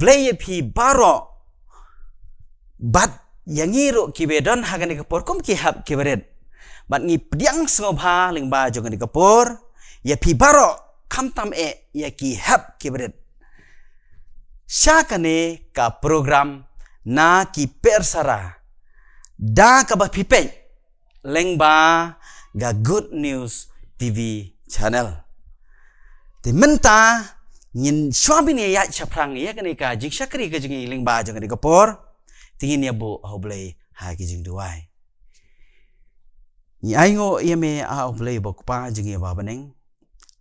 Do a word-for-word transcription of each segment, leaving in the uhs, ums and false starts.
Blei ïa phi baroh. Bad ïa ngi ruh kiba don ha kane ka por kum ki hep ki barit. Bad ngi pdiang sngewbha lyngba jong kane ka por ïa phi baroh, khamtam eh ïa ki hep ki barit. Sha kane ka program Na Ki Persara, da kaba phi peit lyngba ka Good News T V channel. Te mynta ngin shuwa ban ïaid shaphrang ïa kane ka jingshakri ka jong ngi lyngba jong kane ka por. Te ngin ïa buh ha U Blei ha ki jingduwai. Ngi ainguh ïa me, A U Blei ba U Kpa jong ngi ba bneng.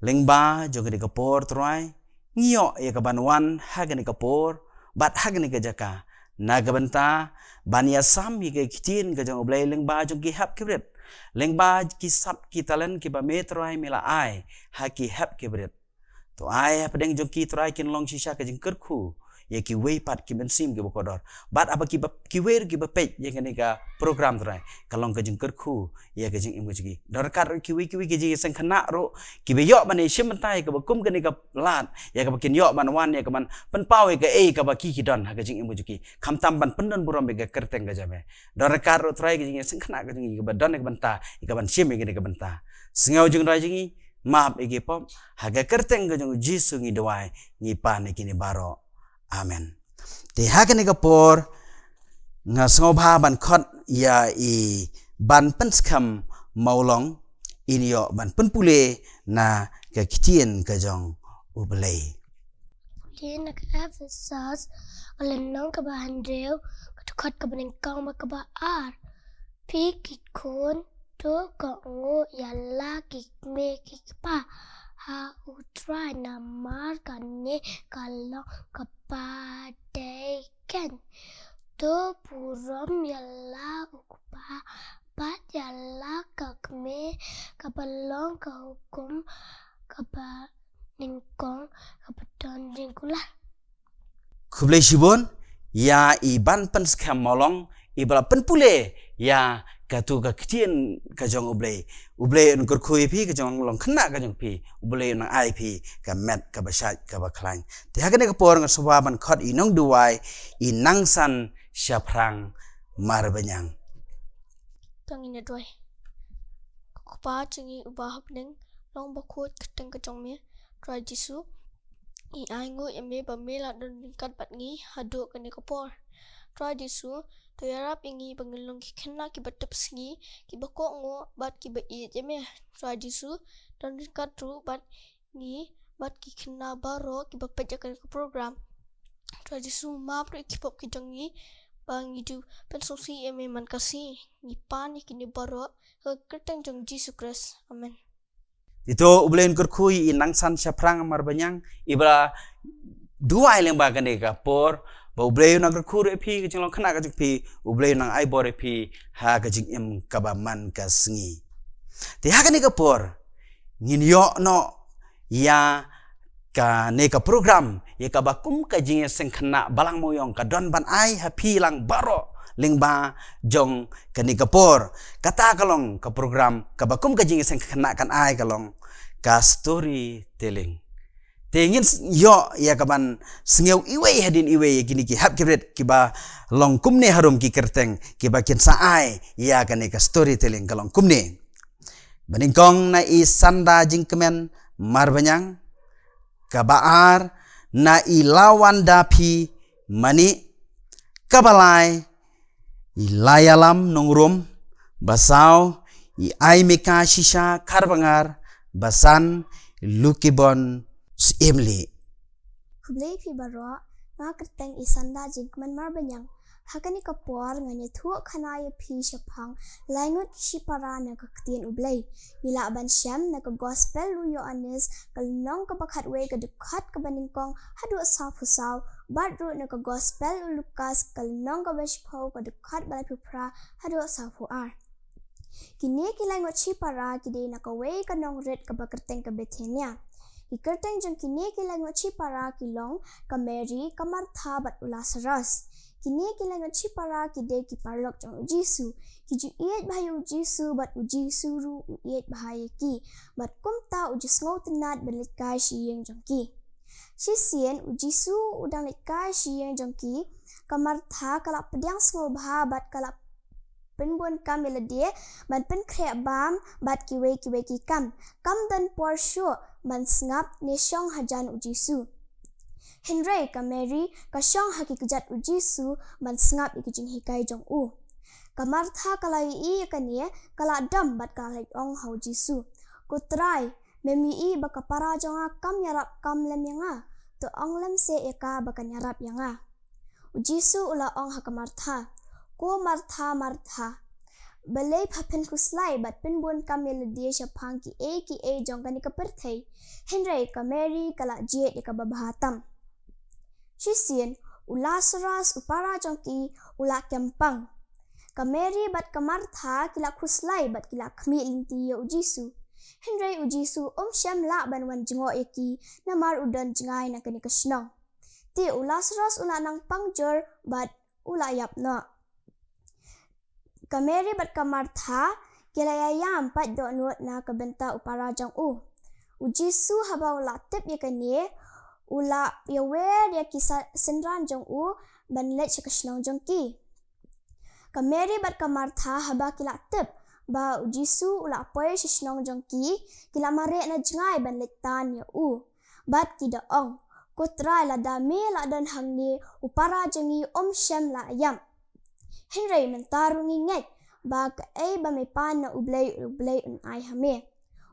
Lyngba jong kane ka por, Trai, ngi ïoh ïa ka ban wan ha kane ka por bad ha kane ka jaka na ka bynta ban ïasam ïa ka ktien ka jong U Blei lyngba jong ki hep ki barit, lyngba ki sap ki talent kiba me, Trai, me la ai ha ki hep ki barit. To ai hapdeng jong ki, Trai, kin long shisha ka jingkyrkhu ïa kiwei pat ki mynsiem kiba kordor. Bad haba kiba, kiwei ruh kiba peit ïa kane ka program, Trai, ka long ka jingkyrkhu ïa ka jingim ka jong ki. Don ryngkat ruh kiwei kiwei ki jingïaseng khynnah ruh kiba ïoh ban ïashim bynta ïa kaba kum kane ka lad, ïa kaba kin ïoh ban wan ïa ka ban pynpaw ïa kaei kaba ki ki don ha ka jingim ka jong ki, khamtam ban pyndon burom ïa ka kyrteng ka jong me. Don ryngkat ruh, Trai, ki jingïaseng khynnah ka jong ki kaba don ïa ka bynta ïa ka ban shim ïa kane ka bynta. Sngew jingrwai jong ngi, map ïa ki pop. Ha ka kyrteng ka jong U Jisu ngi duwai, ngi pan ïa kine baroh. Amen. Te ha kane ka por nga sngewbha ban khot ïa i Banpynskhem Mawlong, in ïoh ban pynpule na ka ktien ka jong U Blei. Pule na ka Ephesos, ka lynnong kaba hynriew, ka dkhot kaba nyngkong bad kaba ar. Phi ki khun, to kohnguh ïa la ki kmie ki kpa ha U Trai, namar kane ka long kaba dei keiñ. To burom ïa la u kpa bad ïa la ka kmie, kaba long ka hukum kaba nyngkong kaba don jingkular. Khublei shibun ïa i Banpynskhem Mawlong, iba la pynpule ïa katu ka ktien ka jong U Blei. U Blei un kyrkhu ïa phi, ka jinglong khynnah ka jong phi. U Blei un ai phi ka met kaba shait kaba khlaiñ. Te ha kane ka por nga sngewbha ban khot ïa i nongduwai, i Nangsan Shaphrang Marbaniang. To ngin ïa duwai. Ko Kpa jong ngi uba ha bneng, long bakhuid ka kyrteng ka jong me. Trai Jisu, ngi ainguh ïa me ba me la don ryngkat bad ngi haduh kane ka por. Trai Jisu, to ïarap ïa ngi ba ngin long ki khynnah kiba tipsngi, kiba kohnguh bad kiba ïeit ïa me. Trai Jisu, don ryngkat ruh bad ngi bad ki khynnah baroh kiba peit ïa kane ka program. Trai Jisu, map ruh ïa ki pop ki jong ngi ba ngi ju pynsngewsih ïa me man ka sngi. Ngi pan ïa kine baroh ha ka kyrteng jong Jisu Khrist. Amen. Te to U Blei un kyrkhu ïa i Nangsan Shaphrang Marbaniang, iba la duwai lyngba kane ka por, ba U Blei un nang kyrkhu ruh ïa phi, ka jinglong khynnah ka jong phi, U Blei un nang ai bor ïa phi ha ka jingim kaba man ka sngi. Te ha kane ka por ngin ïoh noh ïa kane ka program, ïa kaba kum ka jingïaseng khynnah Balang Mawïong ka don ban ai ha phi lang baroh lyngba jong kane ka por. Kata ka long ka program kaba kum ka jingïaseng khynnah kan ai ka long ka storytelling. Te ngin s-, ïoh ïa ka ban sngew iwei hadien iwei ïa kine ki hep ki barit kiba long kumne harum ki kyrteng kiba kin sa ai ïa kane ka storytelling ka long kumne. Ba nyngkong na i Sanda Jingkmen Marbaniang, kaba ar na i Lawanda Phi Mani, kaba lai i Laialam Nongrum, ba saw i Aimika Shisha Kharbangar, ba san i Lukibon Syiemlieh. Khublei phi baroh, nga kyrteng i Sanda Jingkmen Marbaniang. Ha kane ka por ngan ïathuh khana ïa phi shaphang lai ngut ki shipara na ka ktien U Blei. Ngi lah ban shem na ka Gospel u Ïoannis, ka lynnong kaba khatwei, ka dkhot kaba nyngkong haduh sawphew saw, bad ruh na ka Gospel u Lukas, ka lynnong kaba shiphew, ka dkhot ba laiphew phra haduh sawphew ar. Kine ki lai ngut shipara ki dei na kawei ka nongrit kaba kyrteng ka Bethania. Ki kyrteng jong kine ki lai ngut shipara ki long ka Mary, ka Martha bad u Lazarus. Kine ki lai ngut shipara ki dei ki paralok jong u Jisu. Ki ju ïeit bha ïa u Jisu bad u Jisu ruh u ïeit bha ïa ki. Bad kumta u ju sngewtynnad ban leit kai sha ïing jong ki. Shisien u Jisu u dang leit kai sha ïing jong ki, ka Martha ka la pdiang sngewbha bad ka la pynbun kam ïa lade ban pynkhreh bam bad kiwei kiwei ki kam. Kam don por shuh ban sngap ne shong hajan u Jisu. Hynrei ka Mary ka shong ha ki kjat u Jisu ban sngap ïa ki jinghikai jong u. Ka Martha ka la ïohi ïa kane, ka la dom bad ka la ong ha u Jisu, "Ko Trai, mem ïohi ba ka para jong nga kam ïarap kam lem ïa nga? To ong lem seh ïa ka ba kan ïarap ïa nga." U Jisu u la ong ha ka Martha, "Ko Martha, Martha, balei pha pynkhuslai bad pynbun kam ïa lade shaphang kiei kiei jong kane ka pyrthei, hynrei ka Mary ka la jied ïa kaba bha tam." Shisien u Lasarus u para jong ki u la kem pang. Ka Mary bad ka Martha ki la khuslai bad ki la khmih lynti ïa u Jisu. Hynrei u Jisu um shym lah ban wan jngoh ïa ki, namar u don jngai na kane ka shnong. Te u Lasarus u la nang pang jur bad u la ïap noh. Ka Mary bad ka Martha ki la ïa ïam pait dohnud na ka bynta u para jong u. U Jisu haba u la tip ïa kane, u la ïawer ïa ki sa-, synran jong u ban leit sha ka shnong jong ki. Ka Mary bad ka Martha haba ki la tip ba u Jisu u la poi sha shnong jong ki, ki la mareh na jngai ban leit tan ïa u. Bad ki da ong, "Ko Trai, lada me la don hangne, u para jong ngi um shym la ïap. Hynrei mynta ruh ngi ngeit ba kaei ba me pan na U Blei, U Blei un ai ha me."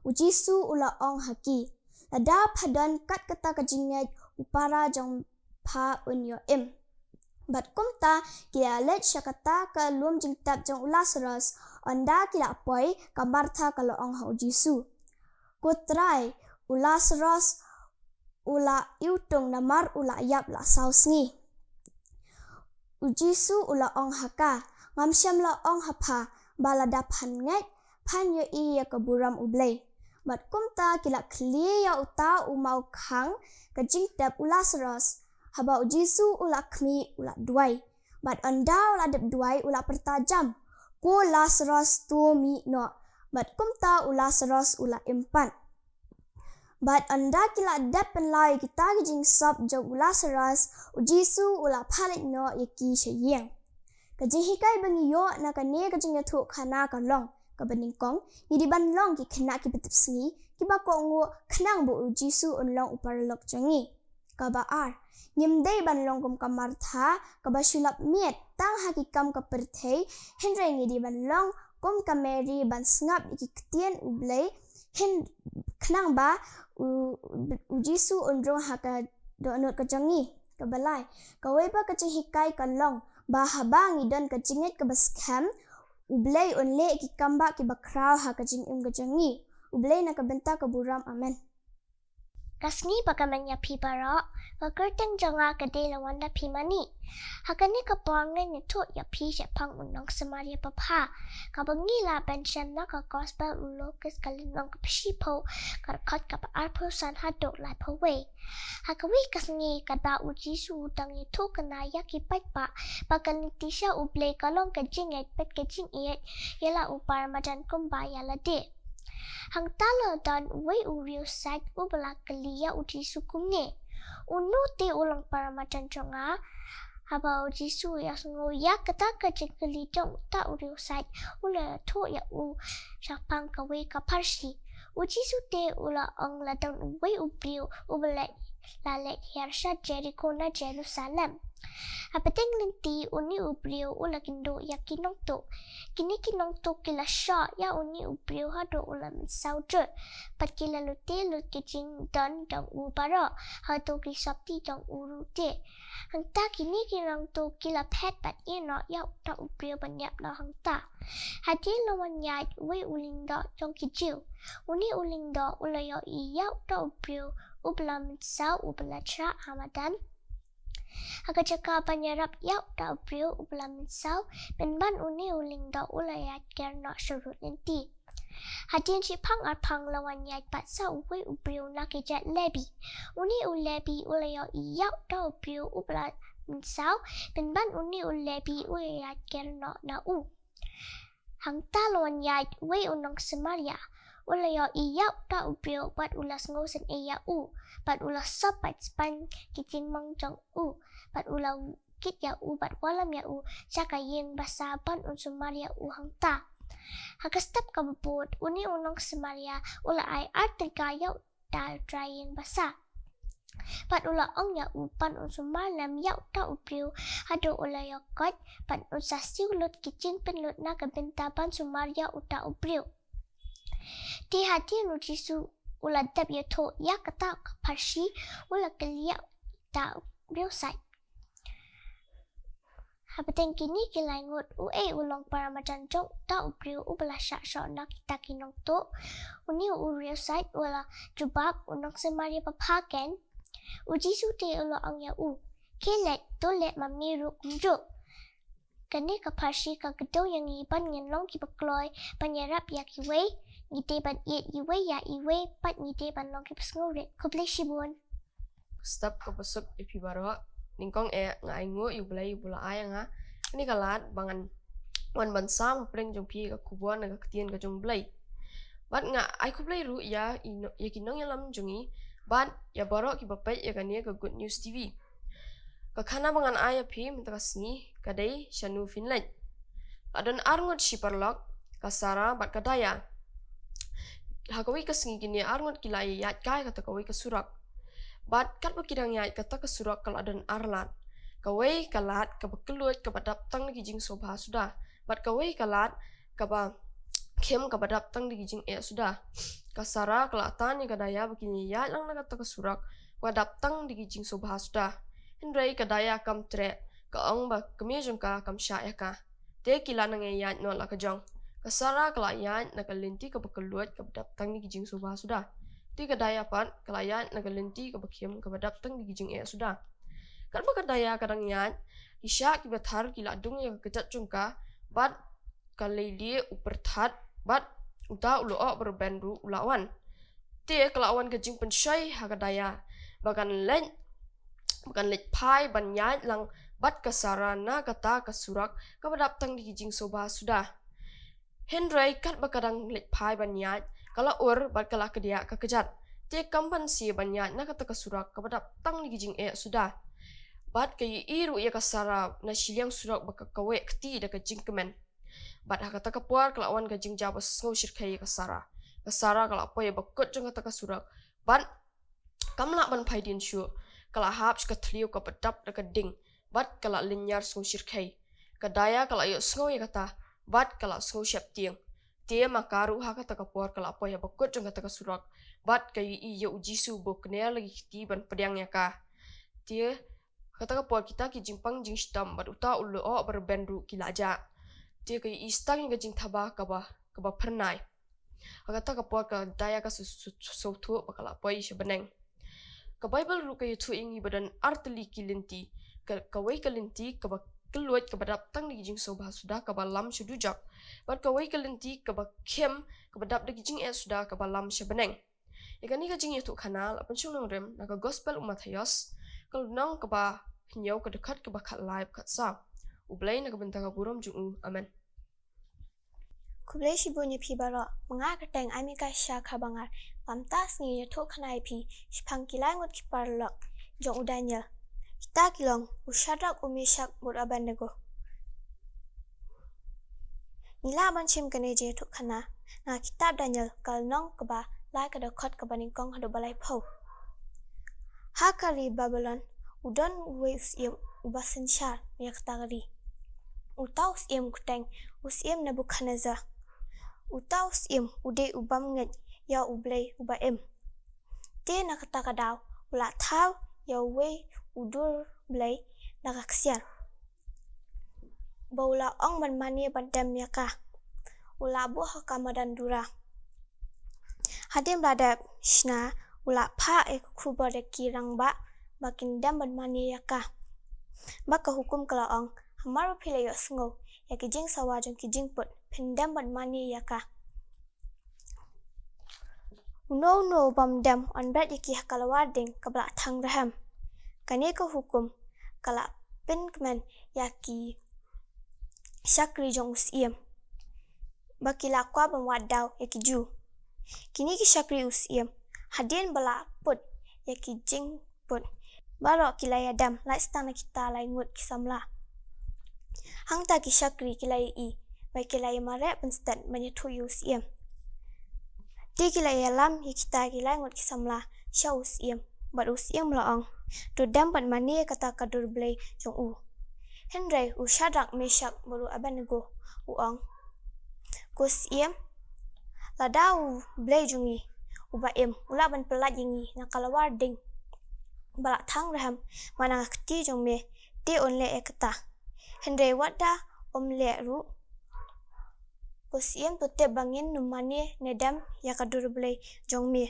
U Jisu u la ong ha ki, "Lada pha don kat kata ka jingngeit, u para jong pha un ïoh im." Bad kumta ki la leit sha kata ka lum jingtep jong u Lasarus. Ynda ki la poi, ka Martha ka la ong ha u Jisu, "Ko Trai, u Lasarus u la iwtung namar u la ïap la saw sngi." U Jisu u la ong ha ka, "Ngam shym la ong ha pha ba lada phan ngeit phan ïohi ïa ka burom U Blei?" Bad kumta ki la khlieh ïa uta u maw khang ka jingtep u Lasarus. Haba u Jisu u la khmih, u la duwai. Bad ynda u la dep duwai u la pyrta jam, "Ko Lasarus, to mih noh." Bad kumta u Lasarus u la im pat. Bad ynda ki la dep pynlaw ïa kita ki jingsop jong u Lasarus, u Jisu u la phah leit noh ïa ki sha ïing. Ka jinghikai ba ngi ïoh na kane ka jingïathuhkhana ka long, kaba nyngkong, ngi dei ban long ki khynnah kiba tipsngi, kiba kohnguh khnang ba u Jisu un long u paralok jong ngi. Kaba ar, ngim dei ban long kum ka Martha, kaba shu lap miet tang ha ki kam ka pyrthei, hynrei ngi dei ban long kum ka Mary ban sngap ïa ki ktien U Blei, hynrei khnang ba u, u Jisu un rung ha ka dohnud ka jong ngi. Kaba lai, kawei pat ka jinghikai ka long ba haba ngi don ka jingngeit kaba skhem, U Blei un leh ki kam ba kiba khraw ha ka jingim ka jong ngi. U Blei na ka bynta ka burom. Amen. Ka sngi bakmen ïa phi baroh, ka kyrteng jong nga ka dei Lawanda Phimani. Ha kane ka por ngan ïathuh ïa phi shaphang u nongsamaria babha, kaba ngi lah ban shem na ka gospel u Lukas ka lynnong kaba shiphew, ka dkhot kaba arphew san haduh laiphew wei. Ha kawei ka sngi katba u Jisu u dang ïathuhkhana ïa ki paidbah ba ka lynti sha U Blei ka long ka jingngeit bad ka jingïeit ïa la u paramadan kumba ïa lade. Hangta la don uwei u riewsait uba la kylli ïa u Jisu kumne, "Uno te u long paramadan jong nga?" Haba u Jisu u ïohsngew ïa kata ka jingkylli jong uta u riewsait, u la ïathuh ïa u shaphang kawei ka pharshi. U Jisu te u la ong la don uwei u briew uba la, la leit hiar sha Jeriko na Jerusalem. Hapdeng lynti une u briew u la kynduh ïa ki nongtuh. Kine ki nongtuh ki la shoh ïa une u briew haduh u la mynsaw jur. Bad ki la lute lut ki jingdon jong u baroh, haduh ki sopti jong u ruh te. Hangta kine ki nongtuh ki la phet bad ïehnoh ïa uta u briew ban ïap noh hangta. Hadien la wan ïaid uwei u lyngdoh jong ki Jiw. Une u lyngdoh u la ïohi ïa uta u briew uba la mynsaw, uba la thrah ha madan. Ha ka jaka ban ïarap ïa uta u briew uba la mynsaw, pynban une u lyngdoh u la ïaid ker noh sharud lynti. Hadien shiphang arphang la wan ïaid pat sa uwei u briew na ki jait Lebi. Une u Lebi u la ïohi ïa uta u briew uba la mynsaw, pynban une u Lebi u la ïaid ker noh na u. Hangta la wan ïaid uwei u nongsamaria. U la ïohi ïa uta u briew bad u la sngewsynei ïa u, bad u la sop bad span ki jingmong jong u, bad u la kit ïa u bad wallam ïa u sha ka ïing basa ban un sumar ïa u hangta. Ha ka step kaba bud, une u nong Samaria u la ai ar tyngka ïa uta u trai ïing basa. Bad u la ong ïa u ban un sumar lem ïa uta u briew haduh u la ïoh koit, bad un sa siew lut ki jingpynlut na ka bynta ban sumar ïa uta u briew. Te hadien u Jisu u la dep ïathuh ïa kata ka pharshi, u la kylli ïa uta u briew sait. Hapdeng kine ki lai ngut, uei u long para marjan jong uta u briew uba la shah shoh na kita ki nongtuh? Une u briew sait u la jubab, u nong Samaria babha kein. U Jisu te u la ong ïa u, khie leit, to leh ma me ruh kumjuh. Kane ka pharshi ka kdew ïa ngi ban ngin long kiba kloi ban ïarap ïa kiwei, ngi dei ban ïeit iwei ïa iwei, bad ngi dei ban long kiba sngewrit. Khublei shibun. Step kaba suk ïa phi baroh. Nyngkong eh nga ainguh ïa U Blei uba la ai ïa nga kane ka lad ba ngan wan ban sam hapdeng jong phi ka khubor na ka ktien ka jong U Blei. Bad nga ai khublei ruh ïa i no-, ïa ki nongïalam jong ngi bad ïa baroh kiba peit ïa kane ka Good News T V. Ka khana ba ngan ai ïa phi mynta ka sngi ka dei Shano Phin Leit. La don ar ngut shi paralok, ka Sara bad ka Daya. Ha kawei ka sngi kine ar ngut ki la ïaid kai kata kawei ka surok. Bad katba ki dang ïaid kata ka surok ka la don ar lad. Kawei ka lad kaba kylluid kaba dap tang da ki jingsngewbha suda. Bad kawei ka lad kaba khim kaba dap tang da ki jingeh suda. Ka Sara ka la tan ïa ka Daya ba kin ïaid lang na kata ka surok kaba dap tang da ki jingsngewbha suda. Hynrei ka Daya kam treh, ka ong ba ka mei jong ka kam shah ïa ka. Te ki la nang ïaid noh la ka jong. Ka Sara ka la ïaid na ka lynti kaba kylluid kaba dap tang da ki jingsngewbha suda. Te ka Daya pat ka la ïaid na ka lynti kaba khim kaba dap tang da ki jingeh suda. Katba ka Daya ka dang ïaid, ki shah kiba thar ki la dung ïa ka kjat jong ka bad ka leilieh u pyrthat bad uta u lyoh ba rben ruh u la wan. Te ka la wan ka jingpynshoi ha ka Daya ba kan leit, ba kan leit phai ban ïaid lang bad ka Sara na kata ka surok kaba dap tang da ki jingsngewbha suda. Hynrei katba ka dang leit phai ban ïaid ka la ur bad ka la kdiah ka kjat. Te kam banse ban ïaid na kata ka surok kaba dap tang da ki jingeh suda. Bad ka ïohi ruh ïa ka Sara na shiliang surok ba ka kaweh kti da ka jingkmen. Bad ha kata ka por ka la wan ka jingjia ba sngewshyrkhei ïa ka Sara. Ka Sara ka la poi ha bakut jong kata ka surok bad kam lah ban phai dien shuh. Ka la hap sha ka thliew kaba dap da ka ding bad ka la lynñiar sngewshyrkhei. Ka Daya ka la ïohsngew ïa kata bad ka la sngew sheptieng. Te ma ka ruh ha kata ka por ka la poi ha bakut jong kata ka surok bad ka ïohi ïa U Jisu ba u kner la ki kti ban pdiang ïa ka. Te kata ka por kita ki jingpang jingshitom bad uta u lyoh ba rben ruh ki la jah. Te ka ïohi tang ïa ka jingthaba kaba, kaba phyrnai. Ha kata ka por ka Daya ka shu, shu, shu, shu thuh ba ka la poi sha bneng. Ka Baibl ruh ka ïathuh ïa ngi ba don ar tylli ki lynti. Ka, kawei ka lynti kaba kylluid kaba dap tang da ki jingsngewbha suda kaba lam sha dujok. Bad kawei ka lynti kaba khim kaba dap da ki jingeh suda kaba lam sha bneng. Ïa kane ka jingïathuhkhana la pynshong nongrim na ka Gospel u Mathaios, ka lynnong kaba hynñiew, ka dkhot kaba khatlai bad khatsaw. U Blei na ka bynta ka burom jong u. Amen. Khublei shibun ïa phi baroh. Ma nga kyrteng Amika Sha Khabangar. Mynta sngi ïathuhkhana ïa phi shaphang ki lai ngut ki paralok jong u Daniel. Kita ki long u Shadrak, u Meshak bad u Abednego. Ngi lah ban shim kane jingïathuhkhana na ka kitab Daniel ka lynnong kaba lai, ka dkhot kaba nyngkong haduh ba laiphew. Ha ka ri Babilon u don uwei u syiem uba synshar ïa kata ka ri. Uta u syiem u kyrteng u syiem Nebukhadnessar. Uta u syiem u dei u bym ngeit ïa U Blei uba im. Te na kata ka daw u la thaw ïa uwei u dur blei da ka ksiar, ba u la ong ban mane ban dem ïa ka. U la buh ha ka madan Dura. Hadien ba la dep shna u la phah ïa ka khubor ïa ki rangbah ba kin dem ban mane ïa ka. Bad ka hukum ka la ong, hamar ba phi la ïohsngew ïa ki jingsawa jong ki jingput, phin dem ban mane ïa ka. Uno uno u bym dem un bret ïa ki ha ka lawar ding kaba la thang rhem. Kane ka hukum ka la pynkmen ïa ki shakri jong u syiem ba ki la kwah ban wad daw ïa ki Jiw. Kine ki shakri u syiem, hadien ba la put ïa ki jingput, baroh ki la ïadem lait tang na kita lai ngut ki samla. Hangta ki shakri ki la ïohi ba ki la ïamareh pynstet ban ïathuh ïa u syiem. Te ki la ïalam ïa kita ki lai ngut ki samla sha u syiem, bad u syiem u la ong, to dem bad mane ïa kata ka dur blei jong u. Hynrei u Shadrak, Meshak bad u Abednego u ong, ko syiem, lada u Blei jong ngi uba im u lah ban pyllait ïa ngi na ka lawar ding ba la thang rhem man la ka kti jong me, te un leh ïa kata. Hynrei wat da um leh ruh, ko syiem, to tip ba ngin ym mane ne dem ïa ka dur blei jong me.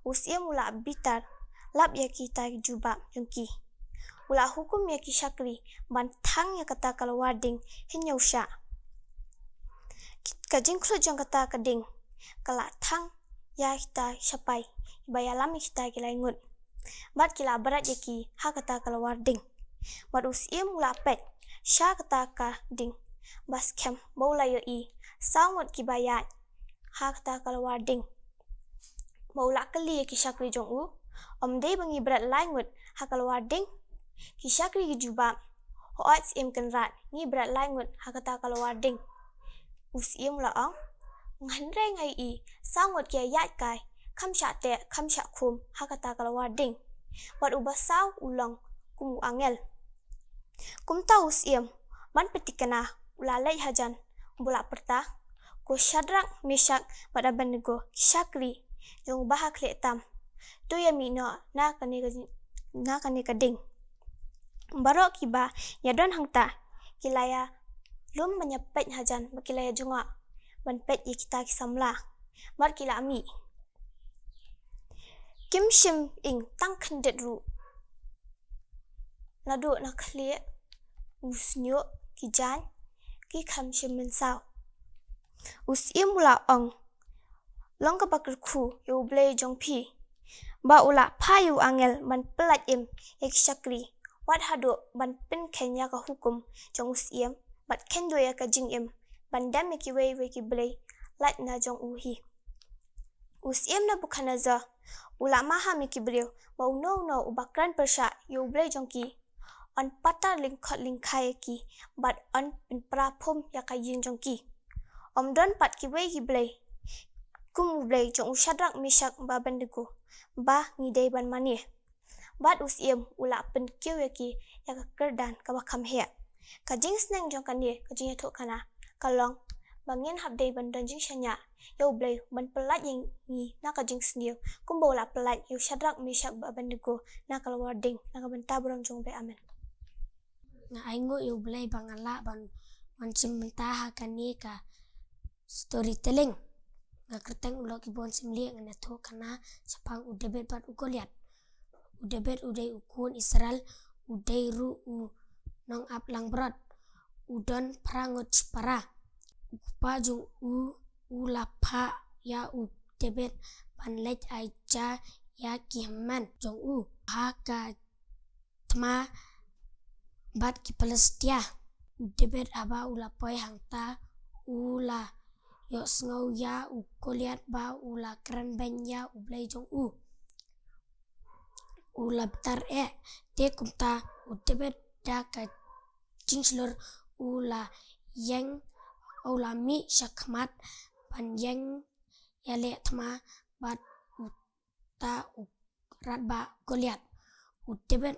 U syiem u la bitar lap ïa kita ki jubab jong ki. U la hukum ïa ki shakri ban thang ïa kata ka lawar ding hynñiew shah. Ka jingkhlut jong kata ka ding ka la thang ïa kita ki shapai ba ïalam ïa kita ki lai ngut, bad ki la bret ïa ki ha kata ka lawar ding. Bad u syiem u la peit sha kata ka ding ba skhem, ba u la ïohi saw ngut kiba ïaid ha kata ka lawar ding. Bad u la kylli ïa ki shakri jong u, um dei ba ngi bret lai ngut ha ka lawar ding? Ki shakri ki jubab, hooid syiem kynrad, ngi bret lai ngut ha kata ka lawar ding. U syiem u la ong, nga, hynrei nga ïohi saw ngut ki ïaid kai kham shah teh kham shah khum ha kata ka lawar ding, bad uba saw u long kum u angel. Kumta u syiem, ban pynthikna, u la leit hajan, bad u la pyrta, ko Shadrak, Meshak bad Abednego, ki shakri jong uba ha khlieh tam, to ïa mih noh na kane ka, na kane ka ding. Baroh kiba ïadon hangta ki la ïalum ban ïa peit hajan, bad ki la ïa jngoh ban peit ïa kita ki samla, bad ki la mih. Kim shym ing tang khyndiat ruh. Naduh na khlieh, u shñiuh, ki jaiñ ki kham shym mynsaw. U syiem u la ong, long kaba kyrkhu ïa u Blei jong phi, ba u la phah ïa u angel ban pyllait im ïa ki shakri, wat haduh ban pynkheiñ ïa ka hukum jong u syiem, bad kheiñ duh ïa ka jingim ban dem ïa kiwei wei ki blei lait na jong u hi. U syiem Nebukhadnessar u la maham ïa ki briew ba uno uno uba kren pyrshah ïa u Blei jong ki, yn patar lyngkhot lyngkhai ïa ki, bad yn pynpra phum ïa ka ïing jong ki. Ym don pat kiwei ki blei kum u Blei jong u Shadrak, Meshak bad Abednego ba ngi dei ban mane. Bad u syiem u la pynkiew ïa ki ïa ka kyrdan kaba kham heh. Ka jingsneng jong kane ka jingïathuhkhana ka long ba ngin hap dei ban don jingshaniah ïa u Blei ban pyllait ïa ngi na ka jingsniew, kumba u la pyllait ïa u Shadrak, Meshak bad Abednego na ka lawar ding, na ka bynta burom jong u Blei. Amen. Nga ainguh ïa u Blei ba nga lah ban wan shim bynta ha kane ka storytelling. Nga kyrteng u Lok Ibon Syiemlieh, ngan ïathuhkhana shaphang u Dabid bad u Goliath. U Dabid u dei u khun Israel, u dei ruh u nongap langbrot. U don phra ngut shipara. U kpa jong u u la phah ïa u Dabid ban leit ai ja ïa ki hynmen jong u ha ka thma bad ki Philistia. U Dabid haba u la poi hangta, u la ïohsngew ïa u Goliath ba u la kren beiñ ïa u Blei jong u. U la bitar eh. Te kumta u Dabid da ka jingshlur u la ïeng, u la mih shakhmat ban ïeng ïaleh thma bad uta u radbah Goliath. U Dabid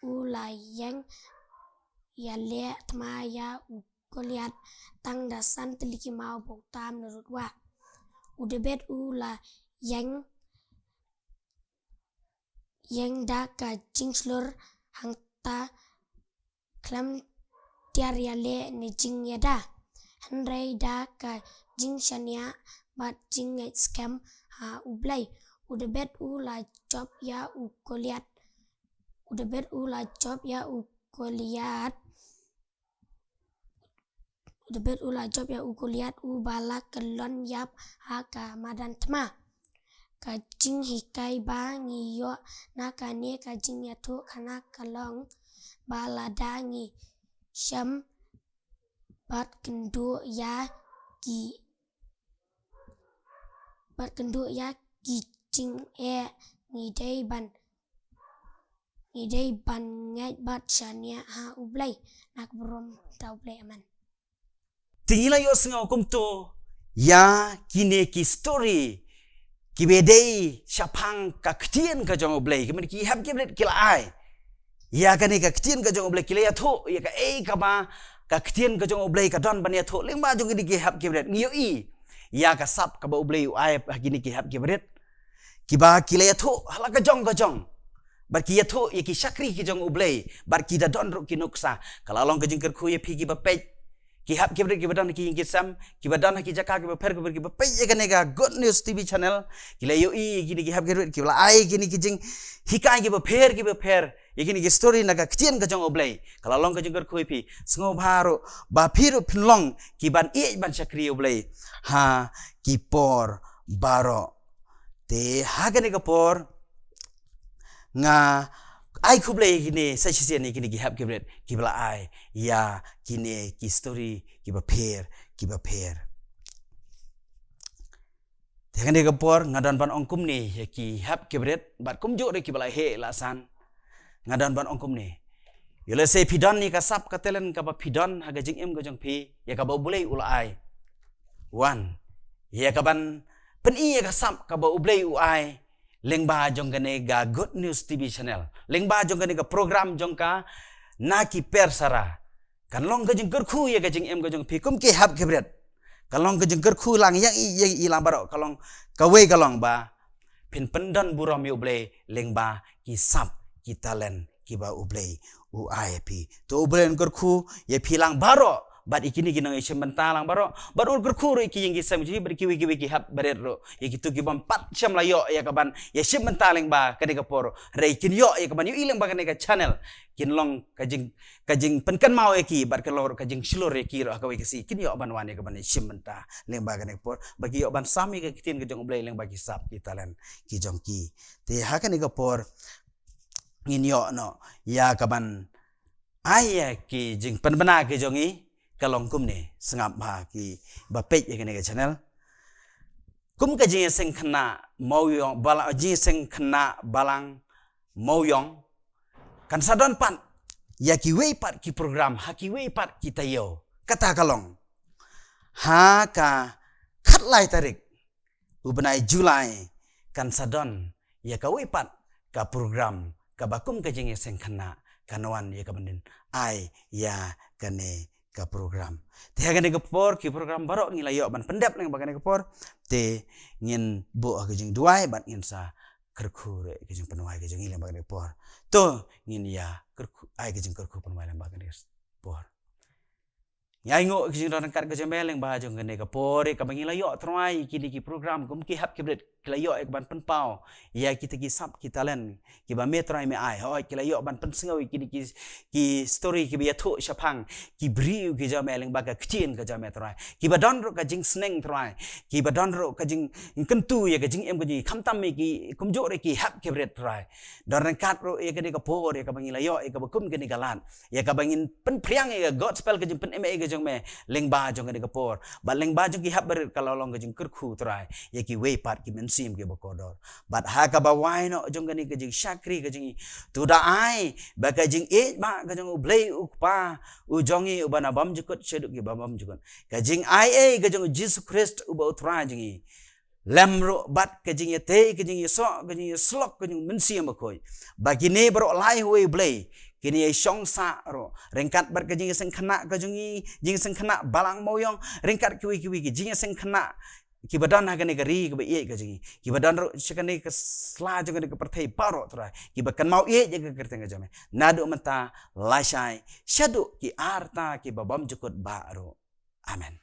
u la ïeng ïaleh thma ïa u Goliath tang da san tylli ki maw ba uta ym nud wah. U Dabid u la ïeng, ïeng da ka jingshlur, hangta khlem tiar ïaleh ne jingïada, hynrei da ka jingshaniah bad jingngeit skhem ha u Blei. U Dabid u la jop ïa u Goliath. U Dabid u la jop ïa u Goliath. U Dabid u la jop ïa u Goliath uba la kyllon ïap ha ka madan thma. Ka jinghikai ba ngi ïoh na kane ka jingïathuhkhana ka long ba lada ngi shem bad kynduh ïa ki bad kynduh ïa ki jingeh, ngi dei ban ngi dei ban ngeit bad shaniah ha U Blei. Na ka burom da U Blei, amen. Te ngi la ïohsngew kumto ïa kine ki story kiba dei shaphang ka ktien ka jong U Blei, ki mane ki hep ki bret ki la ai ïa kane ka ktien ka jong U Blei, ki la ïathuh ïa kaei kaba ka ktien ka jong U Blei ka don ban ïathuh. Lyngba jong kine ki hep ki bret ngi ïohi ïa ka sap kaba U Blei u ai ha kine ki hep ki bret, kiba ki la ïathuh ha la ka jong ka jong, bad ki ïathuh ïa ki shakri ki jong U Blei, bad ki da don ruh ki nuksa. Ka la long ka jingkyrkhu ïa phi kiba peit, ki hep ki bret kiba don ha ki ïing ki sem, kiba don ha ki jaka kiba pher kiba pher, kiba peit ïa kane ka Good News T V channel, ki la ïohi ïa kine ki hep ki bret, kiba la ai kine ki jinghikai kiba pher kiba pher, ïa kine ki story na ka ktien ka jong U Blei. Ka la long ka jingkyrkhu ïa phi, sngewbha ruh ba phi ruh phin long kiban ïeit ban shakri U Blei ha ki por baroh. Te ha kane ka por nga ai khublei ïa kine sa shisien ïa kine ki hep ki bret kiba la ai ïa kine ki story kiba pher kiba pher. Te ha kane ka por nga don ban ong kumne ïa ki hep ki bret bad kumjuh ruh kiba la heh la san. Nga don ban ong kumne, ïoh lehse phi don ïa ka sap ka talent kaba phi don ha ka jingim ka jong phi, ïa kaba U Blei u la ai. Wan ïa kaban pyni ïa ka sap kaba U Blei u ai lyngba jong kane ka Good News T V channel, lyngba jong kane ka program jong ka Na Ki Persara. Kan long ka jingkyrkhu ïa ka jingim ka jong phi kum ki hep ki bret. Kan long ka jingkyrkhu lang ïa i, ïa i lang baroh, ka long kawei ka long ba phin pyndon burom ïa U Blei lyngba ki sap ki talent kiba U Blei u ai ïa phi. To U Blei un kyrkhu ïa phi lang baroh bad ïa kine ki nongïashim bynta lang baroh, bad un kyrkhu ruh ïa ki ïing ki sem jong phi bad kiwei kiwei ki hep bret ruh, ïa kito ki bym pat shym la ïoh ïa kaban ïashim bynta lyngba kane ka por, hynrei kin ïoh ïa kaban ïohi lyngba kane ka channel, kin long ka jing ka jingpynkynmaw ïa ki bad ka long ruh ka jingshlur ïa ki ruh ha kawei ka sngi kin ïoh ban wan ïa kaban ïashim bynta lyngba kane ka por, ba ki ïoh ban sam ïa ka ktien ka jong U Blei lyngba ki sap ki talent ki jong ki. Te ha kane ka por ngin ïoh noh ïa kaban ai ïa ki jingpynbna ki jong ngi, ka long kumne, sngap bha kiba peit ïa kane ka channel. Kum ka jingïaseng khynnah Mawïong, bala-, jingïaseng khynnah Balang Mawïong, kan sa don pat ïa kiwei pat ki program ha kiwei pat ki taïew. Kata ka long ha ka khatlai tarik u bnai July kan sa don ïa kawei pat ka program kaba kum ka jingïaseng khynnah, kan wan ïa kaban ai ïa kane ka program. Te ha kane ka por ki program baroh ngi la ïoh ban pyndep lyngba kane ka por, te ngin buh ha ka jingduwai bad ngin sa kyrkhu ruh ka jingpynwai ka jong ngi lyngba kane ka por. To ngin ïa kyrkhu, ai ka jingkyrkhu pynwai lyngba kane ka por. Ngi ainguh ïa ka jingdon ryngkat ka jong me lyngba jong kane ka por ïa kaba ngi la ïoh Trai ïa kine ki program kum ki hep ki bret, ki la ïoh ïa kaban pynpaw ïa kita ki sap ki talent kiba me Trai me ai. Hooid, ki la ïoh ban pynsngew ïa kine ki, ki story kiba ïathuh shaphang ki briew ki jong me lyngba ka ktien ka jong me Trai, kiba don ruh ka jingsneng Trai, kiba don ruh ka jingkyntu ïa ka jingim ka jong ngi, khamtam ïa ki kumjuh ruh ki hep ki bret Trai. Don ryngkat ruh ïa kane ka por ïa kaba ngi la ïoh ïa kaba kum kane ka lad, ïa kaba ngin pynphriang ïa ka gospel ka jingpynim ïa ka jong me lyngba jong kane ka por. Bad lyngba jong ki hep barit ka la long ka jingkyrkhu Trai ïa kiwei pat ki mynsiem kiba kordor. Bad ha kaba wai noh jong kane ka jingshakri ka jong ngi, to da ai ba ka jingïeit ba ka jong U Blei U Kpa u jong ngi uba na bymjukut shaduh kiba bymjukut, ka jingaiei ka jong U Jisu Khrist uba U Trai jong ngi, lem ruh bad ka jingïatei, ka jingïasoh, ka jingïasyllok ka jong U Mynsiem Bakhuid, ba kine baroh lai ha uwei U Blei kin ïashong sah ruh ryngkat bad ka jingïaseng khynnah ka jong ngi, jingïaseng khynnah Balang Mawïong, ryngkat kiwei kiwei ki jingïaseng khynnah kiba don ha kane ka ri kaba ïeit ka jong ngi, kiba don ruh sha kane ka sla jong kane ka pyrthei baroh Trai, kiba kynmaw ïeit ïa ka kyrteng ka jong me naduh mynta lashai shaduh ki arta kiba bymjukut bah ruh. Amen.